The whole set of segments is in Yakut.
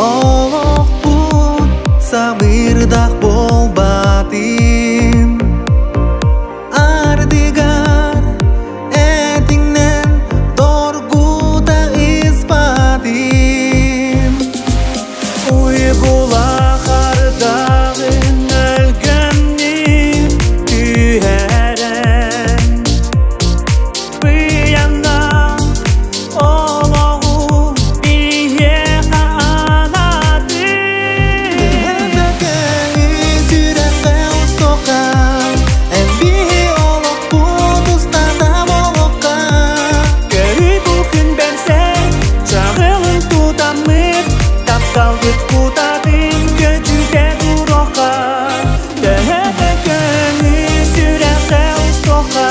Олохпут самыырдах буолбатын, ардыгар этиҥнэн доргута ыспатын. Уйгулаах ардаҕын өлгөмнүк түһэрэн, быйаҥнаах олоҕу биһиэхэ анаатын. Сүрэххэ устуохха, эн биһи олохпут устата буолуохха. Көрүй бу күн бэрсэр, чаҕылын тутаммыт, тапталбыт кутатын көчүтэ туруохха. Төһө да көҥү сүрэххэ устуохха,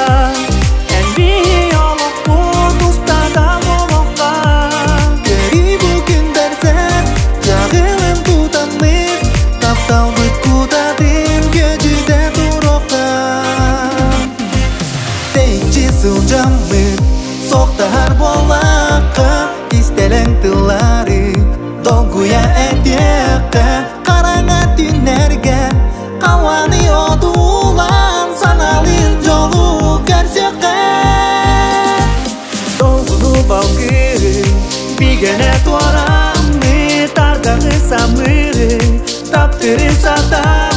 эн биһи олохпут устата буолуохха. Көрүй бу күн бэрсэр, чаҕылын тутаммыт, тапталбыт кутатын көчүтэ туруохха. Тэйиччи сылдьаммыт, сохтаһар буоллахха, кистэлэҥ тыллары долгуйа этиэххэ, хараҥа түннэргэ халлааны одуулаан санаалыын дьолу көрсүөххэ. Долгуну балгыры, бигэнэ туораммыт, ардаҕы самыыры, таптыры сатаан.